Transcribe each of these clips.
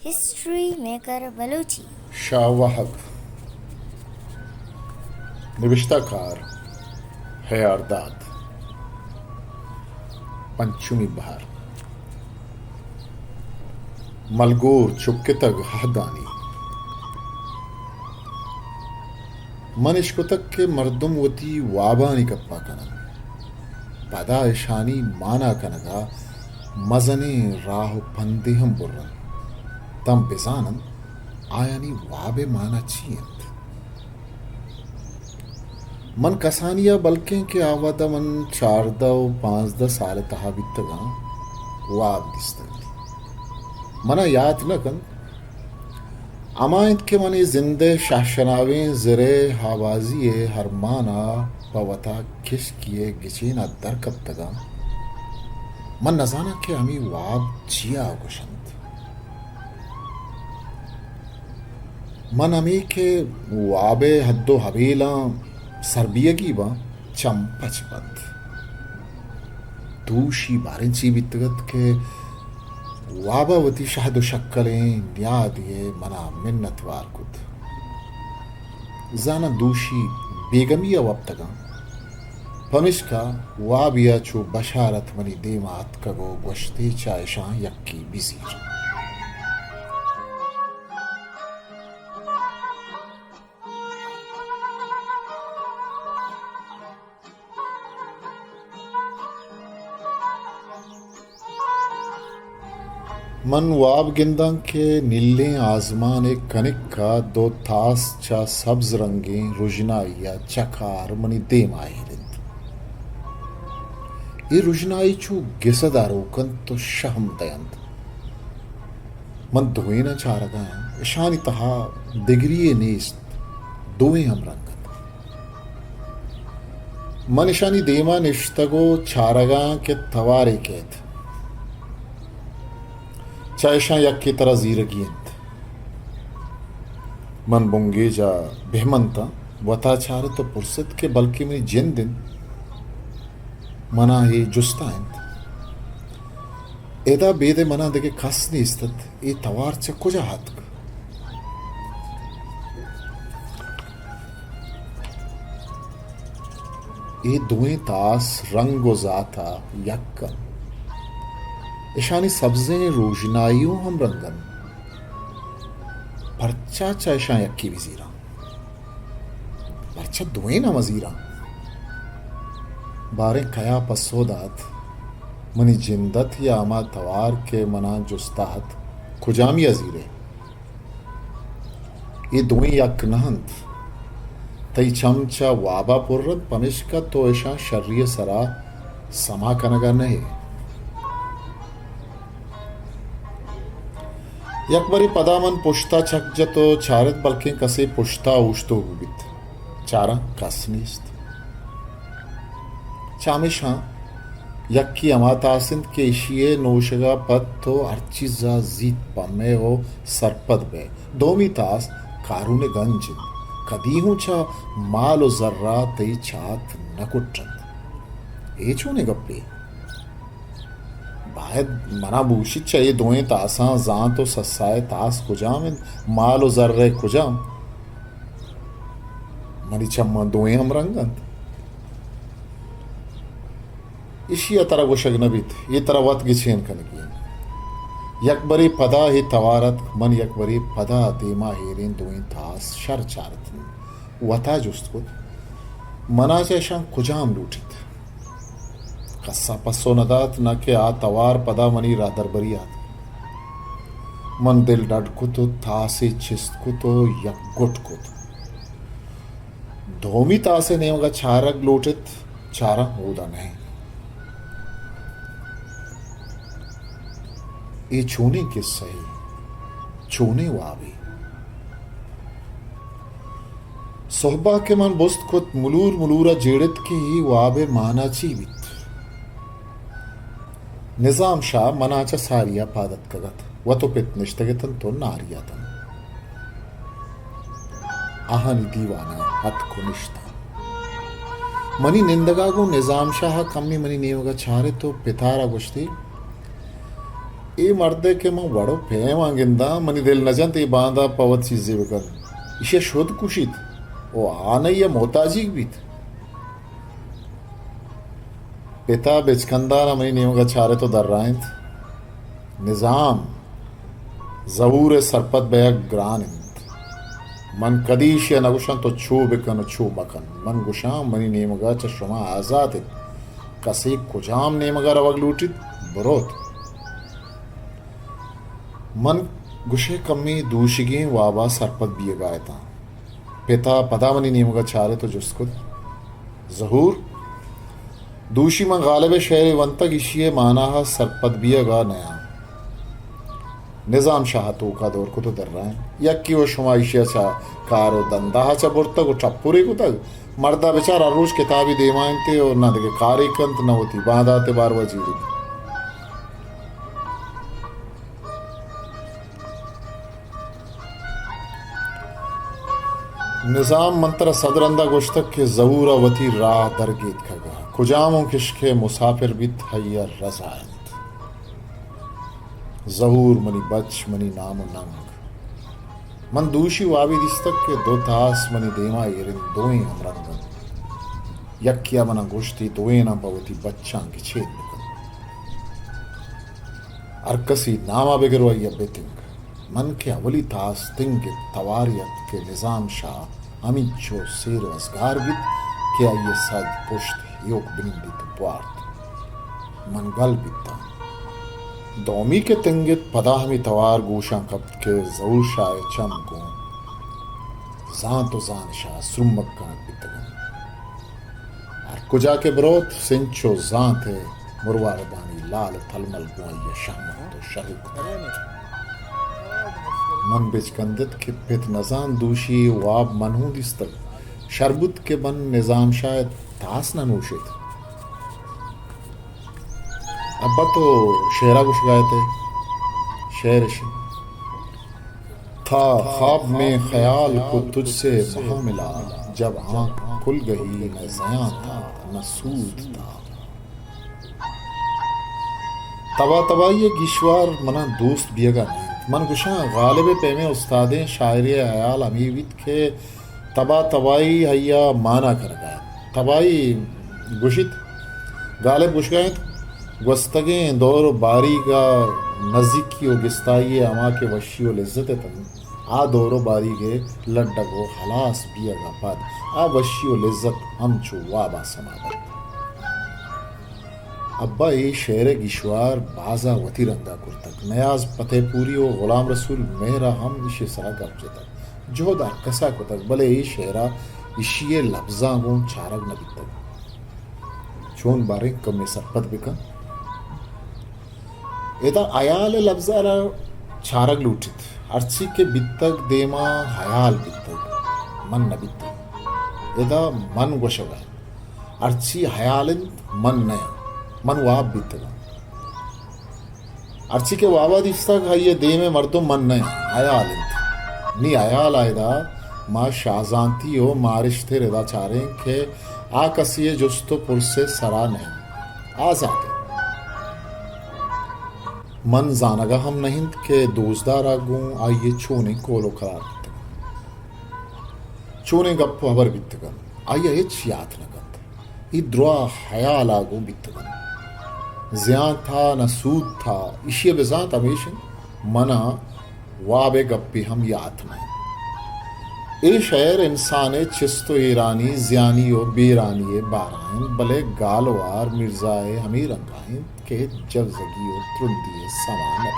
History maker Balochi. Shah Wahab. نبشتہ کار: حیارداد۔ پنچمی بہر۔ ملگور چکتگ ہہدانی۔ من اشکتگ کہ مردم وتی وابانی گپا کننت، پدا اشانی مانا کنگا مزنیں راہ و پندے ہم برنت، تاں بزاننت آیانی واب ء مانا چی انت۔ من کسانی ء، بلکیں کہ آ وہد ء من چاردہ و پانزدہ سال ء تہا بیتگاں، واب دیستگ۔ منا یات نہ کنت، ہما انت کہ منی زند ء شہشناویں زر ء آوازی ء ہرمان ء پہ وتا کشکی ء گچین ء در کپتگاں۔ من نزاناں کہ ہمے واب چیا گوشنت۔ من ہمے کہ واب ء حد و حبیلاں سربیگی باں، چم پچ بنت۔ دوشی باریں چی بیتگ ات کہ واب ء وتی شہد و شکلیں نیادی ء منا منتوار کت۔ زاناں دوشی بیگمی ء وپتگاں، پمیشکا وابی ء چو بشارت منی دیما اتکگ و گوشتی، چہ اشاں یکے بزیر۔ من واب گنداں کہ نیلیں آزمان ء کنک ء دو تاس چہ سبز رنگیں رژنائی ء چکار منی دیما ایر انت۔ اے رژنائی چو گسد ء روک انت و شہم دئینت۔ من دوئیناں چارگایاں، اشانی تہا دگریے نیست، دوئیں ہم رنگ انت۔ من اشانی دیما نشتگ و چارگایاں کہ توارے کیت۔ چہ اشاں یکے ترا زیرگی انت۔ من بنگیجا بہمنتاں، وتا چارت و پرست کہ بلکیں منی جند انت، منا اے جستا انت۔ ادا بیدے منا دگہ کس نیست ات، اے توار چہ کجا اتک؟ اے دوئیں تاس رنگ و ذاتا یک انت۔ اشانی سبزیں روژنائی اوں ہم رنگ انت۔ پرچا چہ اشاں یکے بزیراں؟ پرچا دوئیناں مزیراں؟ باریں کیا پسو دات؟ منی جند ات یا ہما توار کہ منا جستا ات، کجامی ء زیرے؟ اے دوئیں یک نہ انت۔ تئی چم چہ وابا پر انت، پمیشکا تو اشاں شری ء سرا سما کنگا نہ ئے۔ یک برے پدا من پشتا چک جت و چارت، بلکیں کسے پشتا اوشتوک بیت۔ چاراں، کس نیست۔ چہ ہمیشاں یکے ہما تاس انت کہ ایشی ء نوشگ ء پد تو ہر چیز ء زیت پہ مئے و سرپد بئے۔ دومی تاس کارون ء گنج انت۔ کدی ہوں چہ مال و زر ء تئی چات نہ کٹ انت۔ اے چونیں گپے؟ باید منا بوشیت چہ اے دوئیں تاساں زانت و سسا ء تاس کجام انت، مال و زر ء کجام؟ منی چماں دوئیں ہم رنگ انت۔ ایشی ء ترا گوشگ نہ بیت، اے ترا وت گچین کنگی انت۔ یک برے پدا اے توار اتک، من یک برے پدا دیما ایریں دوئیں تاس شر چارت انت۔ وتا جست کت، منا چہ اشاں کجام لوٹیت؟ کسا پسو نہ دات، نہ کہ آ توار پدا منی راہدربری ء اتک۔ من دل ڈڈ کت و تاسے چست کت و یک گٹ کت۔ دومی تاسے نیمگا چارگ لوٹت، چاراں، اودا نہ انت۔ اے چونیں کسہ ئے؟ چونیں وابے؟ سہبا کہ من بست کت، ملور ملورا جیڑت کہ اے واب ء مانا چی بیت۔ نظام شاہ منا چہ ساری ء پاد اتکگ ات۔ وت و پت نشتگ اتنت و ناری اتنت۔ آہانی دیوان ء اتک و نشتاں۔ منی نندگ ء گوں نظام شاہ ء کمے منی نیمگ ء چارت و پتار ء گوشتی، اے مردے کہ من وڑ ءُ پیماں گنداں، منی دل نہ جنت اے باندا پہ وت چیزے بکنت۔ ایشی ءَ شد کشیت ءُ آنہی ءِ محتاجیگ بیت۔ پت ءَ بچکندان ءَ منی نیمگ ءَ چارت ءُ درائینت، نظام، ظہور ءِ سرپد بئیگ گران انت۔ من کدی ایشی ءَ نہ گوشاں تو چو بکن ءُ چو مکن۔ من گوشاں منی نیمگ ءَ چہ شما آزات انت۔ کسے کجام نیمگ ءَ روگ لوٹیت، بروت۔ من گوشئے کمے دوشیگیں واب ءَ سرپد بیئگ ءَ اتاں۔ پت ءَ پدا منی نیمگ ءَ چارت ءُ جست کت، ظہور، دوشی من غالب ءِ شئیرے ونتگ، ایشی ءِ مانا ءَ سرپد بیئگ ءَ نیاں۔ نظام شاہ ءَ توک ءَ دور کت ءُ درائینت، یکے ءُ شما ایشی ءَ چہ کار ءُ دندا ءَ چہ برتگ ءُ ٹپرے کتگ۔ مرد ءَ بچار، ہر روچ کتابے دیما انت ءُ نہ دگہ کارے کنت، نہ وتی باندات ءِ باروا جیڑیت۔ نظام، من ترا صد رندا گوشتگ کہ ظہور ءَ وتی راہ درگیتکگ ءَ کجام اوں کشک ءِ مسافر بیت، آئی ءَ رضا انت۔ ظہور منی بچ، منی نام ءُ ننگ۔ من دوشی وابے دیستگ کہ دو تاس منی دیما ایر انت، دوئیں ہمرنگ انت۔ یکے ءَ منا گوشت، اے دوئیناں پہ وتی بچاں گچین بکن۔ ہر کسی نام ءَ بگر ءُ آئی ءَ بتنگ۔ من کہ اولی تاس تنگ ات، توارے ات کہ نظام شاہ ہمینچو سیر ءُ ازگار بیت کہ آئی ءِ سد پشت ایوک بنندیت ءُ بوارت۔ من گل بیتاں۔ دومی کہ تنگ ات، پدا ہمے توار گوشاں کپت کہ ظہور شاہ ءِ چم گوں زانت ءُ زانش ءَ سرمگ کنگ بیتگ انت۔ ہر کجا کہ بروت، سنچ ءُ زانت ءِ مرواردانی لال ءُ تلمل گوں آئی ءَ شہمات ءُ شہوک دات۔ من بچکندت کہ پت نزانت دوشی اے واب من ہوں دیستگ۔ شر بوت کہ من نظام شاہ ءِ تاس نہ نوشت۔ ابا تو شعرا گوشگا اتئے، شعر اش انت، تھا خواب میں خیال کو تجھ سے مہاں ملا، جب آنکھ کھل گئی نہ زیاں تھا نہ سود تھا۔ تبا تبائی ءِ گیشوار منا دوست بیگا نہ انت۔ من گوشاں غالب ءِ پیمیں استادیں شاعرے ءِ ہیال ہمے بیت کہ تبا تبائی آئی ءَ مانا کنگا انت۔ تبائی گوشیت، غالب گوشگا انت، گوستگیں دور ءُ باریگ ءَ نزیکی ءُ گستائی ءِ ہما کہ وشی ءُ لذت اتنت، آ دور ءُ باریگ ءِ لڈگ ءُ ہلاس بیگ ءَ پد آ وشی ءُ لذت ہمچو وابا سما بنت۔ ابا اے شعر ءِ گیشوار بازا وتی رنگا کرتگ۔ نیاز فتح پوری ءُ غلام رسول مہر ءَ ہم ایشی ءِ سرا گپ جتگ۔ جہد ہر کسا کتگ، بلے اے شعرا ایشی ءِ لبزاں گوں چارگ نہ بیتگ۔ چون باریں کمے سرپد بکن۔ ادا ہیال ءِ لبزارا چارگ لوٹیت۔ ہرچی کہ بیتگ دیما ہیال بیتگ، من نہ بیتگ۔ ادا من گوشگ ءَ ہرچی ہیال انت، من نیاں، من واب بیتگاں۔ ہرچی کہ وابا دیستگ، آئی ءِ دیم ءِ مردم من نیاں، ہیال انت۔ نی ہیال ءَ ادا ما شاہزانتی ءُ مارشتر ادا چاریں کہ آ کسی ءِ جست ءُ پرس ءِ سرا نہ انت، آزات انت۔ من زانگ ءَ ہم نہ انت کہ دوزدار ءَ گوں آئی ءِ چونیں کول ءُ کرار بیتگ۔ چونیں گپ ءُ ہبر بیتگ انت، آئی ءَ ہچ یات نہ کنت۔ اے دراہ ہیال ءَ گوں بیتگ انت۔ زیان تھا نہ سود تھا، ایشی ءِ بزانت ہمیش انت، من ءَ واب ءِ گپے ہم یات نہ انت۔ اے شئیر انسان ءِ چست ءُ ایرانی، زیانی ءُ بیرانی ءِ بارا انت، بلے گالوار مرزا ءِ ہمے رنگ ءَ انت۔ کہ ہچ جوزگی ءُ ترندی ءِ سما نہ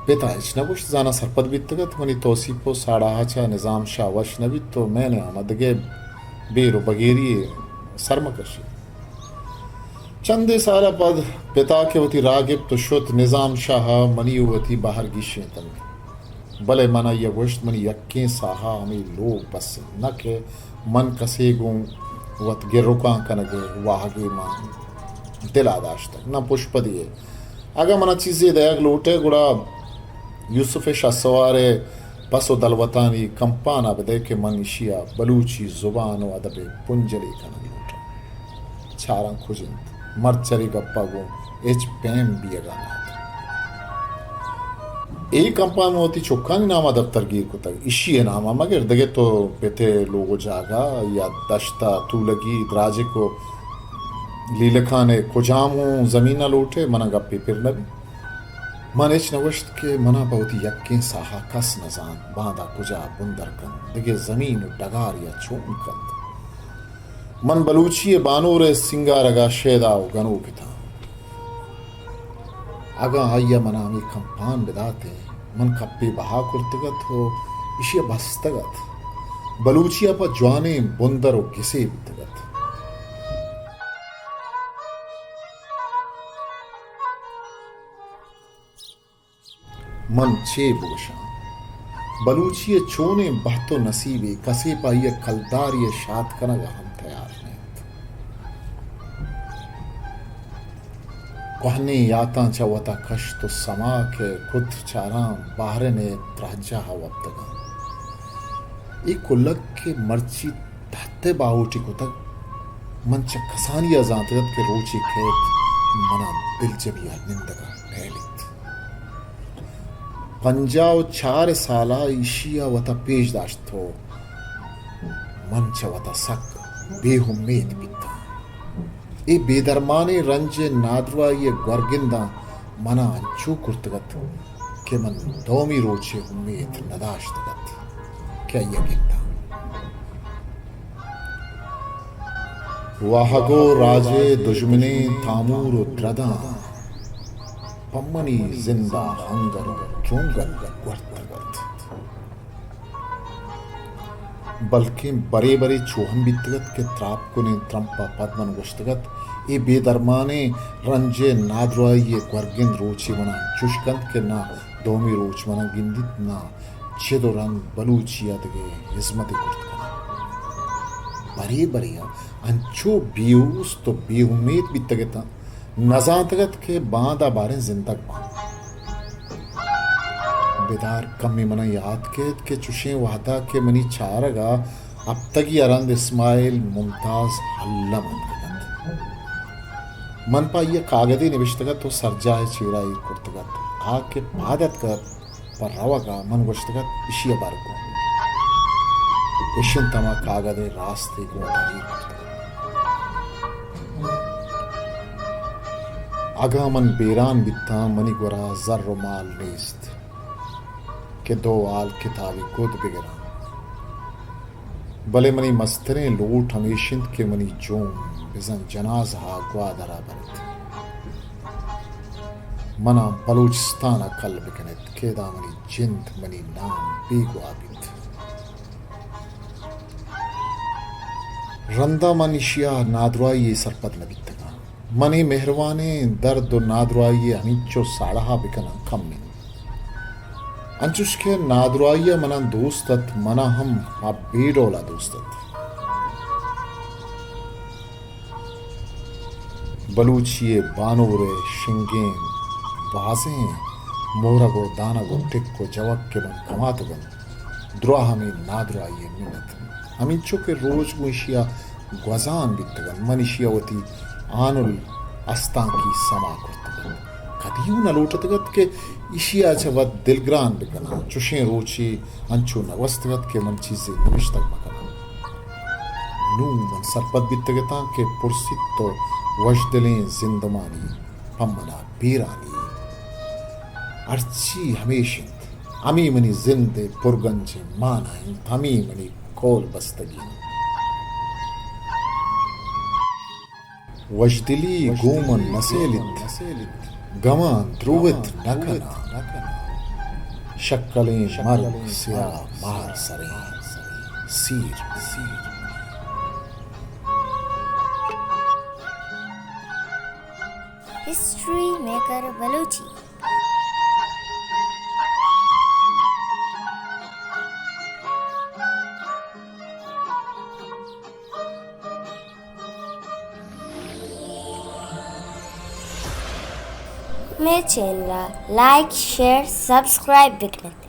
بیت۔ پت ءَ ہچ نہ گوشت، زاناں سرپد بیتگ ات، منی توسیپ ءُ ساڑاہ ءَ چہ نظام شاہ وش نہ بیت ءُ مئے نیام ءَ دگہ بیر ءُ بگیری ءَ سر مہ کشیت۔ چندے سال ءَ پد پت ءَ کہ وتی راہ گپت ءُ شت، نظام شاہ ءَ منی ءُ وتی بہر گیشینتنت۔ بلے من آئی ءَ گوشت، منی یکیں ساہ ءَ ہمے لوگ بس انت، نہ کہ من کسے گوں وت گرکاں کنگ ءِ واہگے من دل ءَ داشتگ، نہ پشپدی ءِ۔ اگاں من ءَ چیزے دئیگ لوٹ ئے، گڑا یوسف شہسوار ءِ پس ءُ دلوتانی کمپان ءَ بدئے کہ من ایشی ءَ بلوچی زبان ءُ ادب ءِ پنجلے کنگ لوٹاں۔ چاراں کج انت؟ مرچی گپ ءَ گوں ہچ پیم بیگا نہ ات۔ اے کمپان من وتی چکانی ناما دپتر گیر کتگ، اشی ء ناما مگر دگہ تو پت ء لوگ و جاگہ یا دشت ء تولگی دراجک و لیلکان ء کجام اوں زمین ء لوٹ ئے، من ء گپے پر نہ بیت۔ من ہچ نہ گوشت کہ من ء پہ وتی یکیں ساہ ء کس نہ زانت، باندا کجا بندر کنت، دگہ زمین و ڈگار یا چون کنت۔ من بلوچی ء بانور ء سینگارگ ء شیدا و گنوک اتاں۔ اگاں آئی ء من ء ہمے کمپان بداتیں، من کپے بہا کرتگ ات و ایشی ء بستگ ات۔ بلوچی ء پہ جوانیں بندر و گسے بوتگ ات۔ من چے بگوشاں؟ بلوچی ء چونیں بہت و نصیبے، کسے پہ آئی ء کلدارے ء شات کنگ ء ہم تیار نہ انت۔ کوہنیں یاتاں چہ وتا کشت و سما کہ کت چاراں بحرین ء ترہجاہ ء وپتگاں۔ اے کلگ کہ مرچی تحت ء باہوٹی کتگ، من چہ کسانی ء زانتگ ات کہ روچے کیت من ء دلجمی ء نندگ ء نئیلیت۔ پنجاہ و چار سال ء ایشی ء وتا پیش داشت و من چہ وتا سک بے امیت بیتاں۔ اے بے درمانیں رنج ء نادراہی ء گورگنداں من ء انچو کرتگ ات کہ من دومی روچ ء امیت نہ داشتگ ات کہ آئی ء گنداں۔ واہگ و راج ء دژمنیں تامور و درہداں پہ منی زند ء ہنگر و ترونگل گورتگ ات۔ بلکیں برے برے چو ہم بیتگ ات کہ تراپ کنیں ترمپ ء پد من گوشتگ ات، اے بے درمانیں رنج ء نادراہی ء گورگند روچے من ء انچوش کنت کہ نہ دومی روچ من ء گندیت، نہ چد و رند بلوچی ء دگہ ہزمتے کرت کناں۔ برے برے ء انچو بے اوست و بے امیت بیتگ اتاں، نہ زانتگ ات کہ باندا باریں زندگ باں۔ بدار کمے من ء یات کیت کہ چشیں وہدا کہ منی چارگ ء ہپتگی ء رند اسماعیل ممتاز الم اتکگ ات۔ من پہ آئی ء کاگدے نبشتگ ات و سرجاہ ء چیرا ایر کرتگ ات۔ آ کہ پاد اتکگ ات، پہ روگ ء من گوشتگ ات، ایشی ء بر گوں۔ اش انت ہما کاگد ء راستے گوں وتا ایر کرتگ ات۔ اگاں من بیران بیتاں، منی گورا زر و مال نیست کہ دو ہال کتابے گد بگراں، بلے منی مستریں لوٹ ہمیش انت کہ منی جون بزاں جنازہ ء گوادر ء برت۔ من ء بلوچستان ء کل بکن ات کہ ادا منی جند، منی نام بیگواہ بیت۔ رندا من ایشی ء نادراہی ء سرپد نہ بیتگاں۔ من اے مہروانیں درد و نادراہی ء ہمینچو ساڑہا بکناں کم انت۔ انچوش کہ نادراہی ء منا دوست ات، منا ہم آ بے ڈولا دوست ات۔ بلوچی ء بانور ء شنگیں بازیں مورگ و دانگ و ٹک و جوک کہ من کماتگ انت، دراہ ہمے نادراہی ء منت انت۔ ہمینچو کہ روچ گوں ایشی ء گوزان بیتگ انت، من ایشی ء وتی آنل استانکی سما کرتگ انت۔ کدی اوں نہ لوٹتگ ات کہ ایشی ء چہ وت دلگران بکناں، چشیں روچے انچو نہ گوستگ ات کہ من چیزے نبشتگ مہ کناں۔ نوں من سرپد بیتگ اتاں کہ پرسیت تو وشدلیں زندمانی پہ منا بیرانی۔ ہرچی ہمیش انت، ہمے منی زند ء پرگنجیں مانا انت، ہمے منی کول بستگی انت۔ وشدلی گوں من نہ سیلیت، گماں دروت نہ کناں۔ شکلیں مرگ سیاہ مار سریں سیر سیر۔ History maker Balochi. مئے چینل ء لائک، شیئر، سبسکرائب بکن ات۔